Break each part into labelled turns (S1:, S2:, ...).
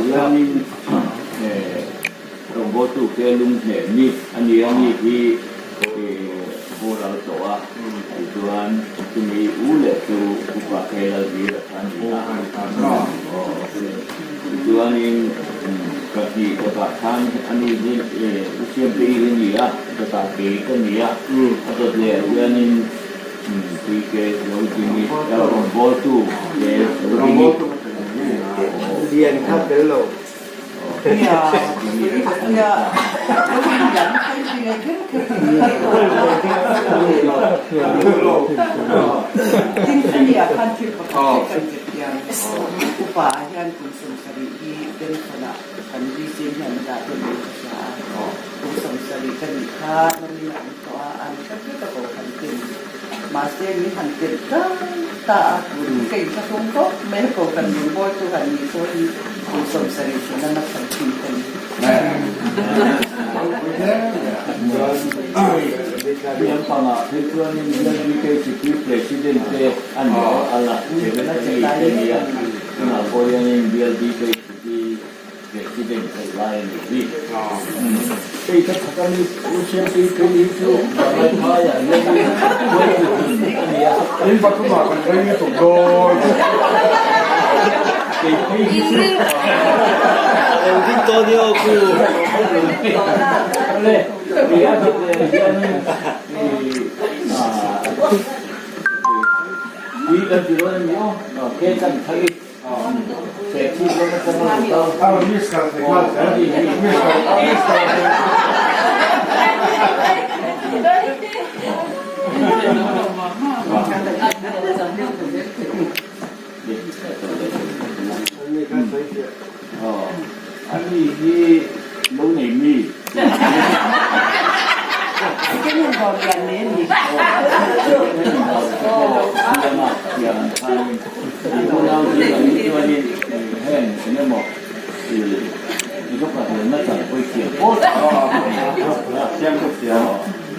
S1: Hianin rawngbawltu te lung hneh ni a ni a ni hi boral tawh a, tichuan chumi u leh chu upa te Lalvira kha a ni a, tichuanin pahnih kawtah khan a ni hi u Siamtei hi a ni a, kawtah kei ka ni a, a dawt leh hianin PK lo ding i rawngbawltu te lo ding i.
S2: Lian kha tel lo.
S3: Mahse min han telh ta ta a, tun ka inthlahrung khawp mai a, ko kan rawngbawltu han nih pawh hi kum 70 chhun lama chhan thin ka ni.
S1: Lampangah phei chuanin LBKCP President te a ni a, a la Secretary te nia, tunah pawh hianin BLBKCP President theih lai a nih hi. Hei ka chhak a mi U Siamtui phei hi chu Vanlai phaiah hianin hruaitu hun a ni a.
S4: In pathumah kan rei lutuk dawn.
S1: Kei phei hi chu
S2: A lo ding tawh nia aw ku.
S1: Awle, kei a dawt leh hianin tui kan ti dawn a ni aw, ke kan thar i. Ani hi lo nei mi. Unau zingah hi chuanin heng eng emaw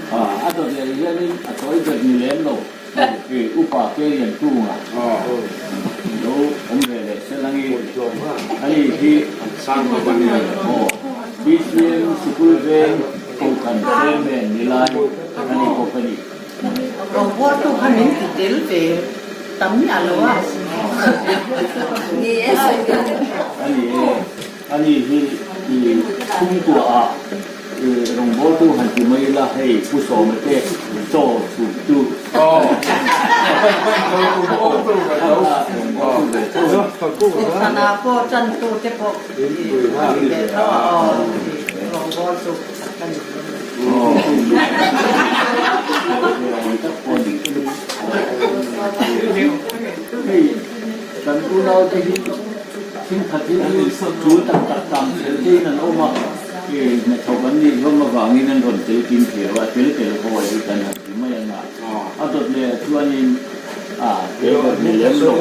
S1: a dawt leh hianin a tawi ber ni lem lo upa ke lian tunga lo awm ve leh se lang i ani hi BCM sikul veng Kohhran chairman ni lai ani bawk a ni.
S3: Rawngbawltu kha min ti tel ve tam miah lo a.
S1: Ani e, ani hi i chhungkua ah i rawngbawltu han ti mai ila hei Pu Sawma te chaw chhum tu. Rawngbawltu ve tho a ni.
S3: Kohhran ah pawh chantu te pawh a ni ve tho a aw rawngbawltu pakhat ka ni.
S1: Hei kan unau te hi thenkhatin tul tak tak tam tel tein an awm a, hnathawk an nih hlawm avangin an rawn tel kim thei a, tel tel ho hi kan han ti mai ang a, a dawt leh ah chuanin a tel dawt ni lem lo.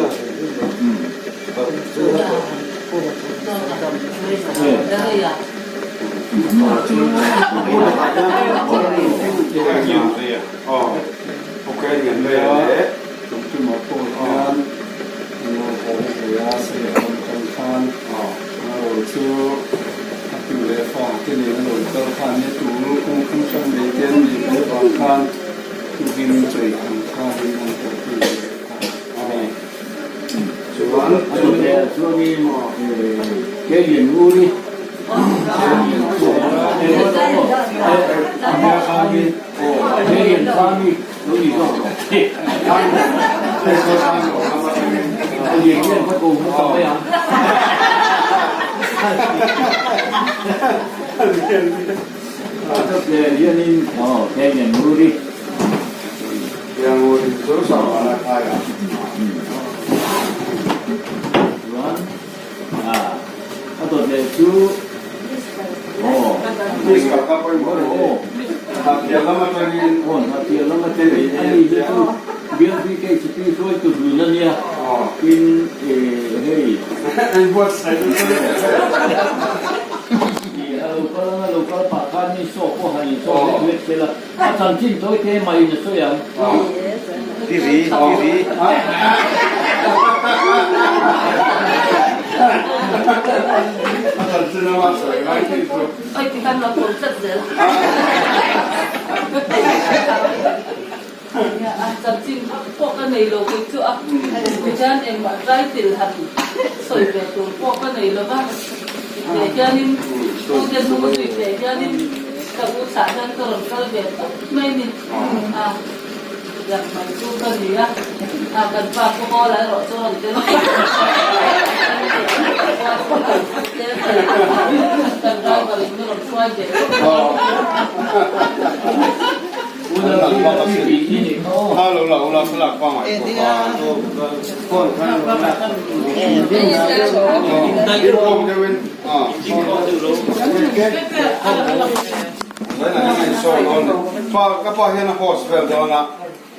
S1: Chuanin Kelian Nguri Kelian Sami lo ni zawk rawh. Lian hian ka ko hmasa mai ang. Hianin Kelian Nguri. Chuan a dawt leh chu aw aw hnahthial lam atangin a ni hi chu BLBKCP hruaitu hlun a nia tin hei a lo kal anga lo kal pah khan mi saw pawh han insawh hlek hlek se la. A chanchin tawi te mai in a sawi ang.
S2: TV, TV.
S4: A chanchin lama sawi ngai thei chu.
S5: Oi ti khan lo pawm tlat zel. A chanchin pawh ka nei lo kei chu a tichuan engmah title han sawi ve tur pawh ka nei lo va tih hianin pu te hnung zui ve hianin ka u chhah hian ka rawn kal ve tawp mai ni a tiang mai chu ka ni a a kan pa pu Hawla erawh chu rawn tel kan driver in min rawn hruai ve tawp
S4: Ka pa hian a host vel dawn a,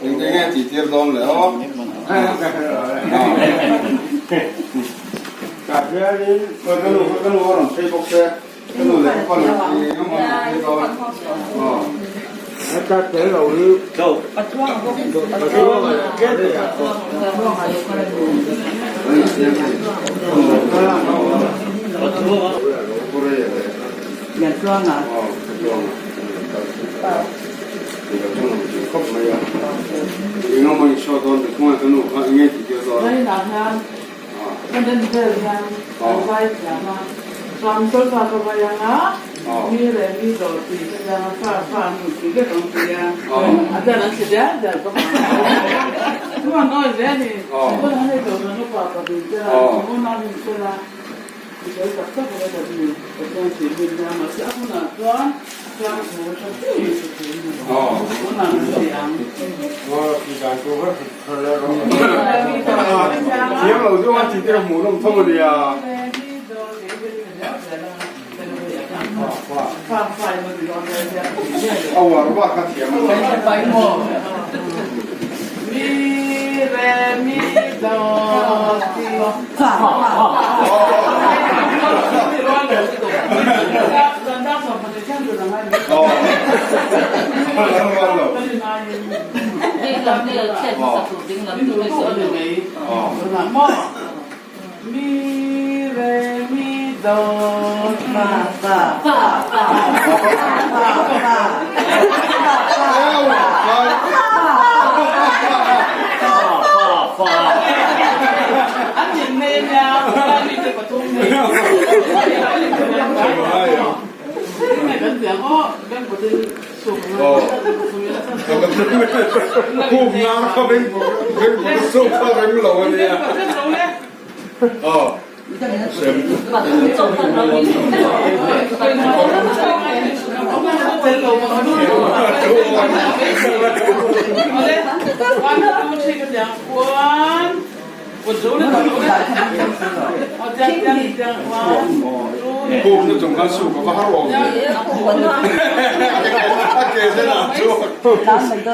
S4: engti nge tih tir dawn le aw. Ka nu a rawn phei bawk se. Ka nu leh ka pa leh i eng emaw an phei dawn aw.
S6: Kan en vel hian kan zai thiam a, chuan Solfa ka vai anga mi leh mi dawr tih ka ziang a, fa fa an rawn ti vek ang ti a, a dan an hre dial dial bawk ang. Chuan awi ve a ni, chuan an ei dawr an upa pa dun tel a, chuan an in tel a, mi fel tak tak a kan ni, Pathian tih hun nia, mahse a hunah chuan tlang thu a tha thei in hre thei a ni, tunah kan ti ang.
S4: Thiam lo chu a chi te ka hmuh nawm tho a nia. A uar bak kha thiam a ni. Khum nan kha beng beng chu kha rem lo a nia. Aw. Sem. Khum na chung khan su ka va har awm ve. A ke zen ah chu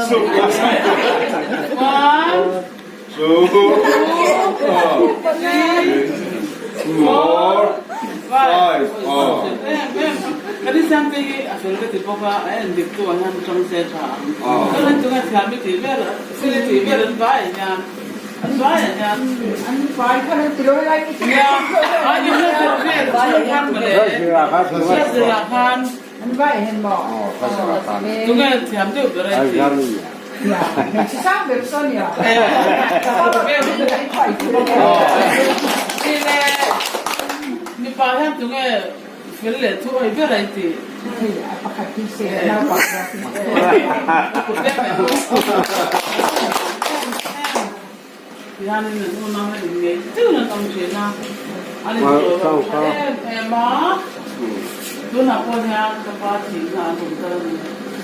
S4: su ka sam. Two, four, five.
S6: An vai hian an vai khan an ti lawi lai an vai hian maw tunge thiam deuh ber ai ti sang ber saw nia mipa hian tunge fel leh thu ai ber ai ti pakhat hi se naupang Tihianin an unau hian inngeih deuhin an awm thin a, an intuah tha em em a, tunah pawh hian ka pa thihna an awm tal a ni.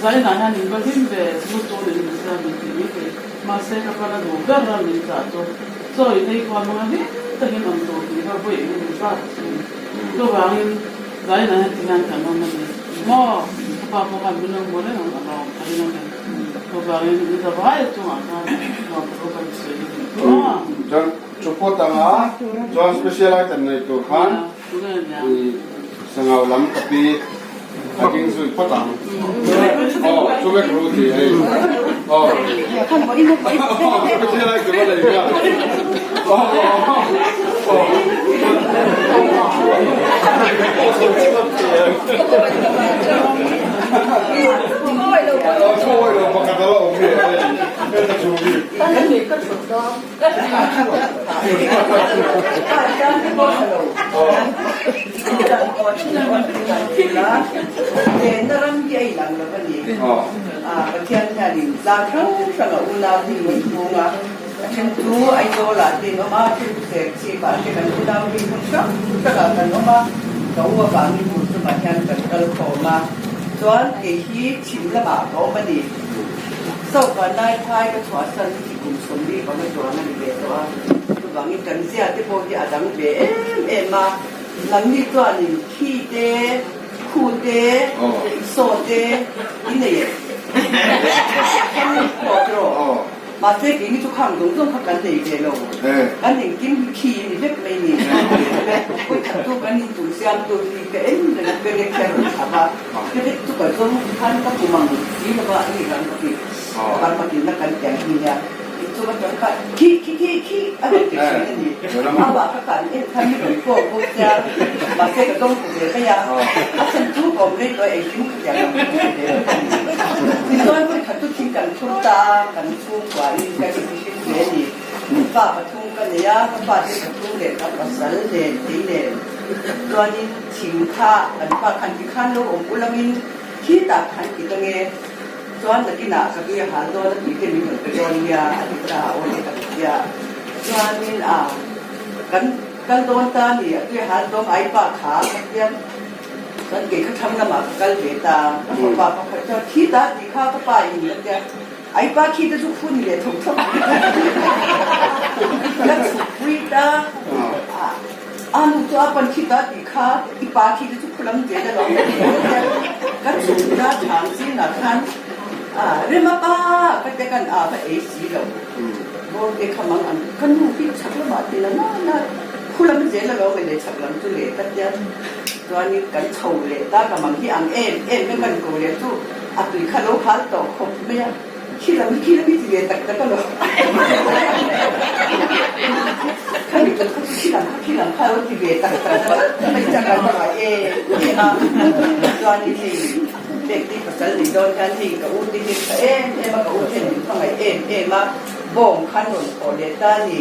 S6: Zainah hian in va hlim ve, zu tunin min siam min ti mai thei, mahse ka pa la duh ber a min zah chu chaw in ei khuan hmanga hlim takin awm tur tih kha vawi engemaw zat a ni. Chuvangin zainah hian tihian kan awm a ni maw? Ka pa pawh khan min lo hmu reng ang a lawm a ring a ni. Chuvangin in zavai chungah khan nuam thu kan sawi a nih chu a.
S4: Chuan thu pawt anga chuan special item nei tur khan i sangau lam ka pi a ding zui phawt ang. Aw chu vek ru ti hei. Aw special item a nei hian. Aw. Thuawi lo pakhat a la awm ve a hei heta chu hi.
S3: Pathian hianin tlang hrang hranga unau hi min hmung a, a then chu Aizawlah te an awm a, a then chu Serchhipah te kan unau hi hmun hrang hrangah kan awm a, ka u avangin hmun chungah hian kan kal khawm a, chuan kei hi chhim lamah ka awm a ni. Sawpa lai phai ka chhuahsan hi kum 45 chuang a ni ve tawh a, chuvangin kan zia te pawh hi a dang ve em em a, nangni chuanin khi te, khu te, saw te i nei em? Tawh rawh. Mahse keini chu khang zawng zawng kha kan nei ve lo. Kan engkim hi khi a ni vek mai ni. Pawi khat chu kan inchung siamtu hi ka en reng a, perek hian rawn chhap a. Perek chu ka zawng khan ka kum ang si lo va, ani rang ka ti. Burma tinna kan tiang hi nia. Inchung atang khan khi khi khi khi a rawn ti thin a ni. Amah kha kan en khan mi rawn call bawk sia. Mahse ka zawng pu ve mai a. A chhan chu ka awm rei tawh a, engkim kha tiang ang ka ti ve vek a ni. Tichuan pawi khat chu thing kan thur ta a, kan chhungkuain ka inhlim ve a ni. Fa pathum ka nei a, ka fate pathum leh ka pasal nen kei nen. Chuanin thing kha kan pa khan ti khan lo awm ulangin khitah khan ti ka nge. Chuan nakinah ka tui a hal dawn a tui te min rawn pe dawn nia a ti ta a, aw le ka ti tia. Chuanin a kan kal dawn ta a ni, a tui a hal dawn ai pa kha ka tia. Chuan kei kha thlang lamah ka kal ve ta, ka fapa pakhat chuan khitah tih kha ka pa in a tia. Ai pa khi te chu phun leh thawk thawk ka chhuk pui ta a nu chu a pan khi ta tih kha i pa khi te chu phulam zel a lo ka chhuk ta chhang zingah khan a rema pa ka te kan a va ei si lo bawr te kha mang ang ka nu hi chhak lamah ti na na na phulam zel a lo mai le chhak lam chu le ka tia chuanin kan chho leh ta ka mang hi ang em em ka kan ko leh chu A tui kha lo hal tawh khawp mai a, khi lam hi khi lam hi ti ve tak tak a lo. Kha mi tak kha chu khi lam kha khi lam kha lo ti ve tak tak a mai chak a ka ngai em em a. Chuan in hei pek te pasal nei dawn hian hei ka u te hi tha em em a, ka u ten min hmangaih em em a, bawng khan rawn thawh leh ta a ni.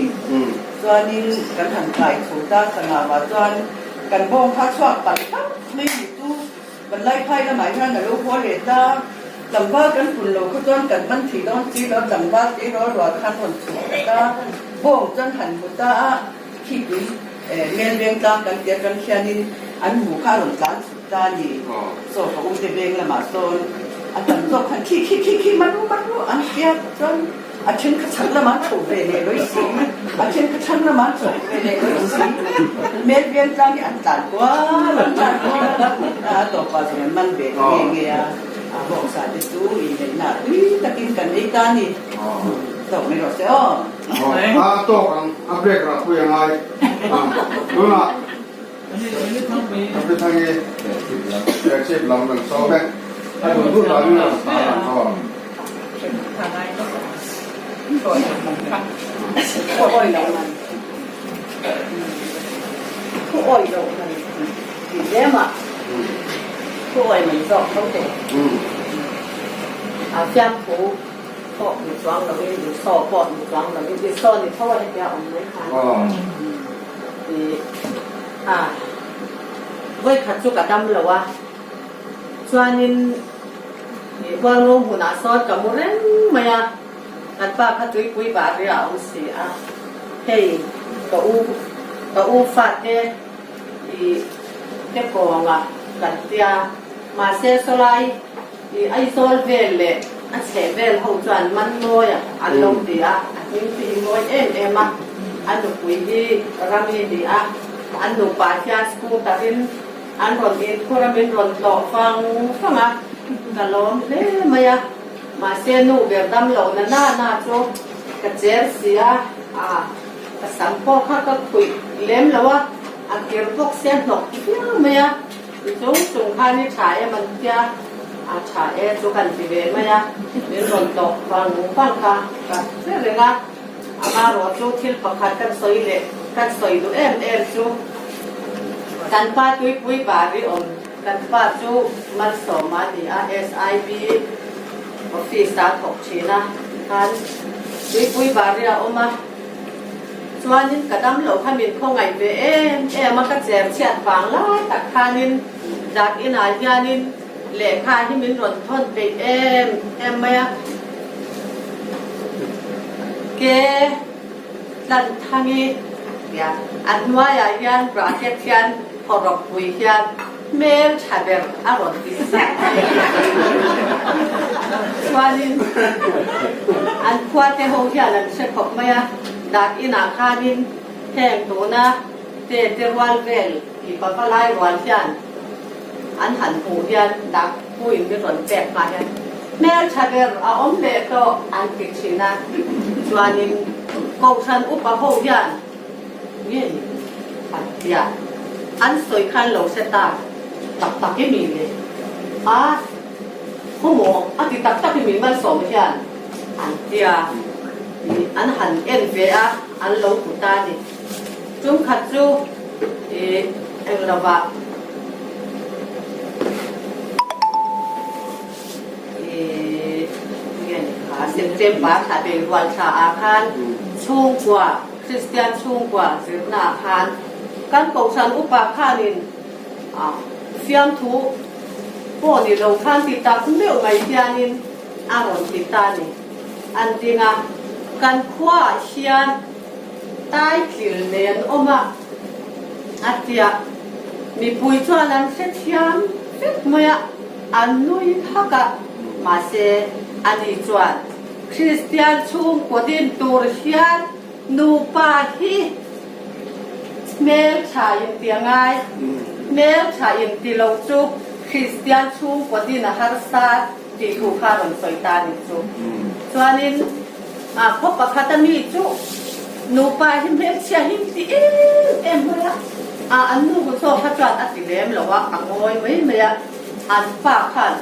S3: Chuanin kan han kai chho ta sangah chuan kan bawng kha chhuak palh tak mai ni chu. Kan Laiphai lamah hian a lo haw leh ta. Tlangval kan pun lo kha chuan kan man thei dawn si lo, tlangval te rual rual khan rawn chhuak ta ta. Bawng chuan han hmu ta a, khi tui mel veng tlang kan tih atang khianin an hmu kha a rawn tlan chhuk ta a ni. Chaw ka ute veng lamah sawn a tam zawk khan khi khi khi khi man ru man ru an tia chuan A then kha chhak lamah an chho ve leh lawih si, a then kha chhang lamah an chho ve leh lawih si. Mel veng tlang hi an tlan kual an tlan kual a, a tawpah zawng an man ve ta nge nge a, a bawksa te chu inneihna tui takin kan ei ta a ni. Tawk mai rawh se aw.
S4: A tawk ang, a break rah pui a ngai. Tunah ka pi Thangi Serchhip lam kan sawm e. A duh duh danin a rawn tar ang aw.
S5: Chuanin ih Hualngo hmunah sawn ka mu reng mai a, kan pa kha tuipui bahri a awm si a, hei ka u ka u fate ih te kawnga kan tia, mahse sawlai ih Aizawl vel leh a chheh vel ho chuan Manmawi a an lo ti a, a hming te hi mawi em em a, a nupui hi Rami ni a, an nupa hian scooter in An rawn inkhur a min rawn tlawh fang fang a, ka lawm hle mai a, mahse nu ber dam lo na na na chu ka cher si a, ah ka sam pawh kha ka khuih lem lo a, a kir bawk sia hnawk viau mai a, i chung chung khan i tha em an tia, a tha e chu kan ti ve mai a, min rawn tlawh fang fang kha ka hre reng a, amarawh chu thil pakhat kan sawi leh kan sawi duh em em chu. Kan pa tuipui bari awm kan pa chu Malsawma a ni a, SIB office ah a thawk thin a, khan tuipui bari a awm a, chuanin ka dam loh kha min khawngaih ve em em a, ka cher chhiat vang lai tak khanin dak inah hianin lehkha hi min rawn thawn peih em em mai a, ke. Tlanthangi tia a hnuaiah hian bracket hian phawrawk pui hian hmel tha ber a rawn ti sak mai a. Chuanin an khuate ho hian an hre khawp mai a, dak inah khanin heng tuna te te rual vel mipa valai rual hian an han hmuh hian dak puiin mi rawn pek hma hian hmeltha ber a awm leh tawh an ti thin a, chuanin Kohhran upa ho hian nge ni an tia an sawi khan lo hre ta tak tak i mi le a khaw a ti tak tak i mi malsawm hian an tia an han en ve a an lo hmu ta a ni. Chungkhat chu i eng lovah i nge ni kha September thla beirual thla ah khan chhungkua Kristian chhungkua zirna ah khan kan Kohhran upa khanin fiamthu pawh ni lo khan ti tak meuh mai hianin a rawn ti ta ni. An ding a, kan khuaah hian Taitlil nei an awm a, a ti a. Mipui chuan an hrethiam vek mai a, an nui hak a. Mahse, ani chuan, Kristian chhungkaw din tur hian nupa hi hmeltha inti a ngai, hmeltha inti lo chu Kristian chhungkaw din a harsa tih thu kha rawn sawi ta a nih chu. Chuanin khaw pakhat a mi chu nupa hi hmelchhia hi ti em em mai a, an nu bu chawk kha chuan a ti lem lo a, a ngawi mai mai a, an pa khan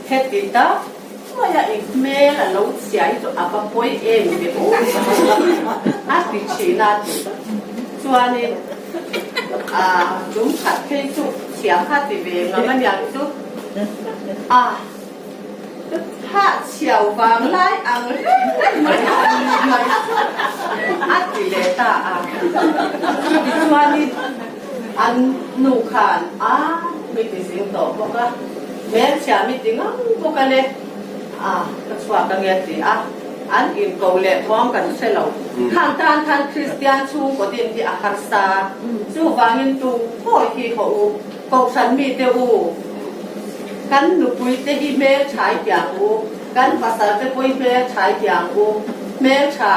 S5: heti tak mai a i hmel a lo chhia hi chu a va pawi em ve aw a ti thin a ti. Chuanin lungkhat phei chu chhia kha ti ve ngam a niang chu. A hah chhiau vang lai ang reng reng mai mai a ti leh ta a. Tichuanin an nu khan a mi ti zing tawh bawk a, hmelchhia mi ti ngang bawk a le, a ka chhuak ange a ti a, an inko leh thawm kan hre lo. Khang tan khan Kristian chhungkaw din hi a harsa, chuvangin tu pawh hi haw u. Kohhran mite u, kan nupuite hi hmelthai tiang u, kan pasalte pawh hi hmelthai tiang u, hmeltha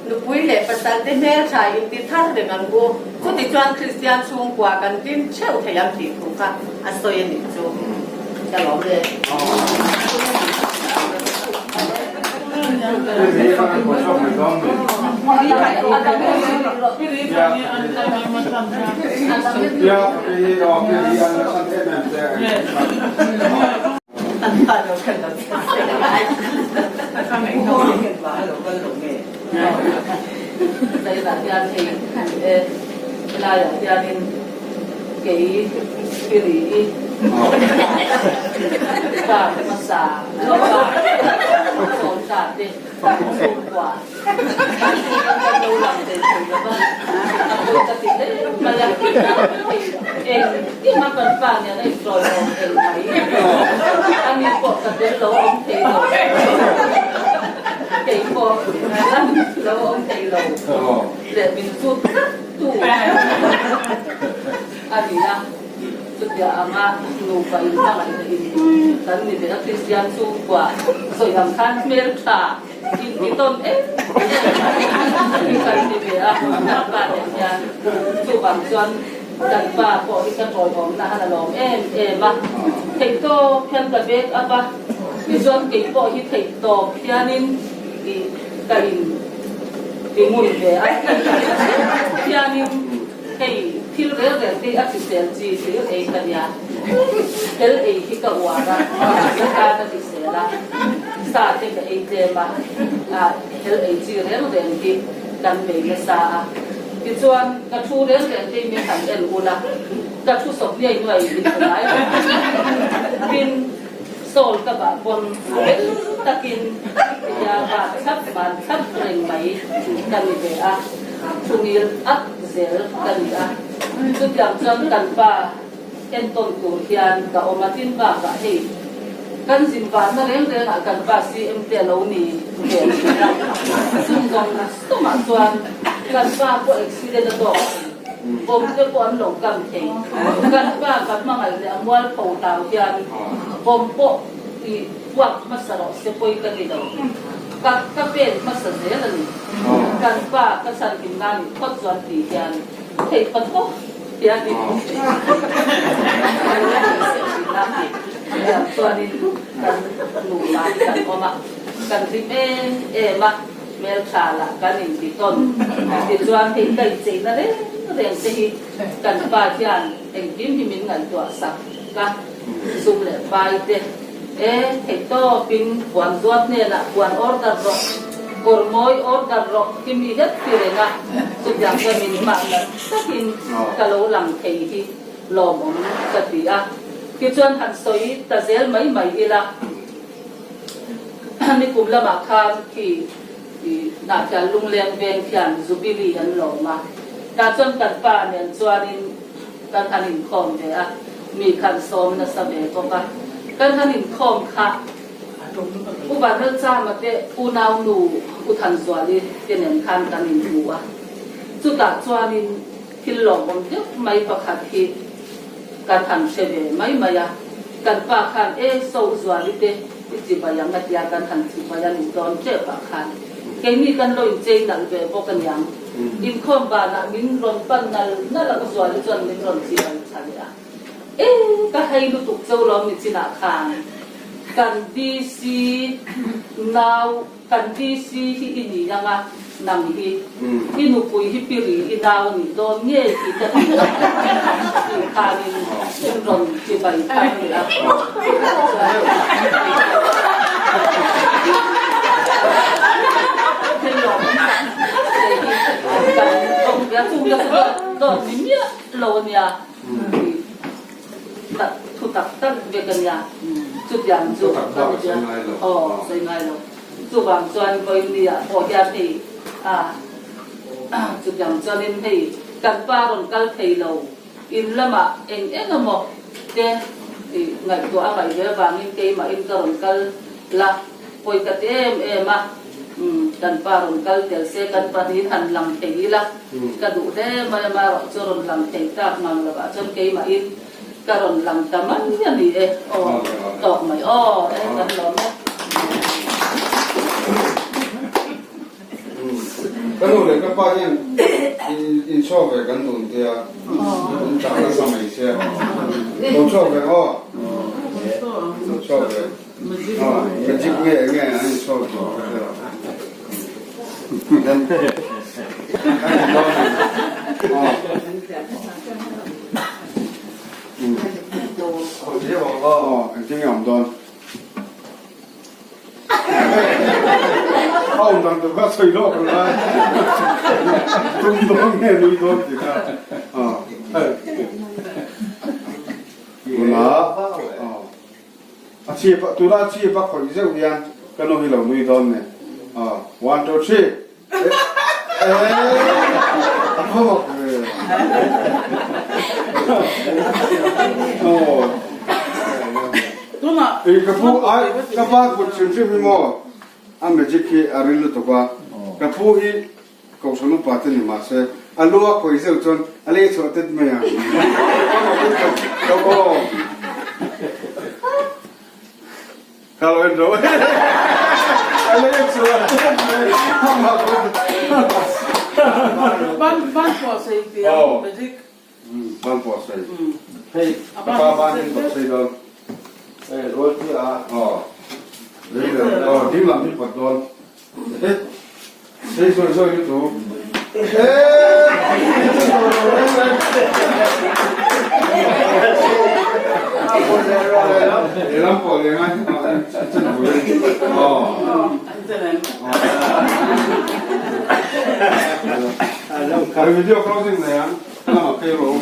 S5: nupui leh pasalte hmeltha inti thar reng ang u, chutichuan Kristian chhungkua kan din theuh thei ang tih thu kha a sawi a nih chu. Ka lawm le. Chutia anga nupa in hmangaihna in kan ni ve a, Kristian chhungkua sawi ang khan hmeltha in ti tawn em em hi kan ni ve a, kan pa nen hian chuvang chuan kan pa pawh hi ka tawiawmna han a lawm em em a, theihtawp hian ka back up a, tichuan kei pawh hi theihtawp hianin ih ka in ti ngun ve a, hianin. Hei thil rel rel te hi a hrisel chi hlir ei ka nia, tel ei hi ka uar a, ka tan a hrisel a, sa te ka ei tlem a, hel ei chi reng reng hi kan bei nasa a, tichuan ka thu rel rel te hi min han en ul a. Ka thu sawp niai nuai in hmu ngai lo. Tin, Saul ka bah pawn fel takin tia bat thlap ban thlap reng mai ka ni ve a, thu ngil at zel ka ni a. Chutiang chuan kan pa entawn tur hian ka awm a, tin bakah hei kan zin vahna reng rengah kan pa CM te a lo ni ve thin a, chung zawng sawmah chuan kan pa pawh accident a tawk thei, bawm te pawh an lo kam thei, kan pa ka hmangaih leh a mualpho hlau hian bawm pawh i puak hmasa rawh se pawi ka ni lo, ka ka pen hmasa zel a ni, kan pa ka chhanhim nan i phawt chuan ti hian theih pathawk. Chuanin kan nupa hi kan awm a, kan hlim em em a, hmeltha lah kan inti tawn. Tichuan hei ka incheina reng reng te hi kan pa hian engkim hi min ngaihtuah sak ka sum leh pai te e theihtawpin puan zuat hnenah puan order rawh, kawr mawi order rawh hi mi hlep ti reng a, chutiang chuan min hmah nat takin ka lo lang thei hi lawmawm ka ti a. Tichuan han sawi ta zel mai mai ila, nikum lamah khan khi Hnahkhial Lungleng veng khian Jubilee an lawm a, tah chuan kan pa nen chuanin kan han inkhawm ve a, mi khan sawm nasa ve bawk a, kan han inkhawm kha U Vanlalchama te unau nu U Thanzuali te nen khan kan inhmu a, chutah chuanin thil lawmawm deuh mai pakhat hi kan han hre ve mai mai a, kan pa khan e so U Zuali te i chibai ang a tia kan han chibai a nih dawn tep ah khan keini kan lo inchei nalh ve bawk aniang, inkhawm banah min rawn pan nal nal a U Zuali chuan min rawn chibai tha leh a. E ka hei lutuk cho lawm ni chinah khan kan DC nau kan DC hi i ni ang a nang hi i nupui hi piri i nau a nih dawn nge tih ka ti a tih khanin min rawn chibai thar leh a thil lawmawm tak te hi kan awm ve a chung te chu dawt ni miah lo a nia. Tak thu tak tak vek a nia, chutiang chu ka ni bia aw sawi ngai lo. Chuvang chuan vawiin ah pawh hian hei a chutiang chuanin hei kan pa rawn kal thei lo in lamah eng eng emaw te ngaihtuah a ngaih ve avangin keimahin ka rawn kal la pawi ka ti em em a. Kan pa rawn kal tel se kan pahnihin han lang thei ila ka duh hle mai a, marawh chu rawn lang thei tak ngang lovah chuan keimahin ka rawn lang ta mai a ni e, aw tawk mai aw e kan lawm e.
S4: Ka nu leh ka pa hian inchhuak ve kan dun tia in chah nasa mai sia, lo chhuak ve aw, lo chhuak ve. Magic nge nge an in solve tih ka hre lo. Aw engtin nge awm dawn? A awm dan tur kha sawi lawk ang a. Tum dawn nge nui dawn tih kha. Tunah A chip a, tuna a chip a khawih zeuh hian ka nu hi lo nui dawn nen. Aw, one two three. Eh, a tho bawk ve. Aw.
S6: Tunah
S4: Ei ka pu ai ka pa kut hrim hrim hi maw a magic hi a ril lutuk a ka pu hi Kohhran upa te ni mahse a lu a khawih zeuh chuan a lei chhuah tet mai ang. Ka aw. Ka lo en ro. A lei chhuah tet mai.
S6: Ban ban pawh sei tia magic.
S4: Ban pawh sei. Hei ka pa ban in pawh sei dawn.
S2: Hei rual khi a.
S4: Aw. Aw ding lam hi pawt dawn. Sei zawi zawi lutuk. Lehlam pawh leh ngai chan bul a ni. Aw. Video closing nei ang. Ka lamah phei rawh u.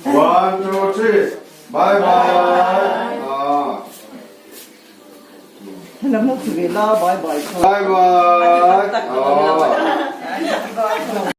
S4: One, two, three. Bye bye. Ah. Bye bye. Ah.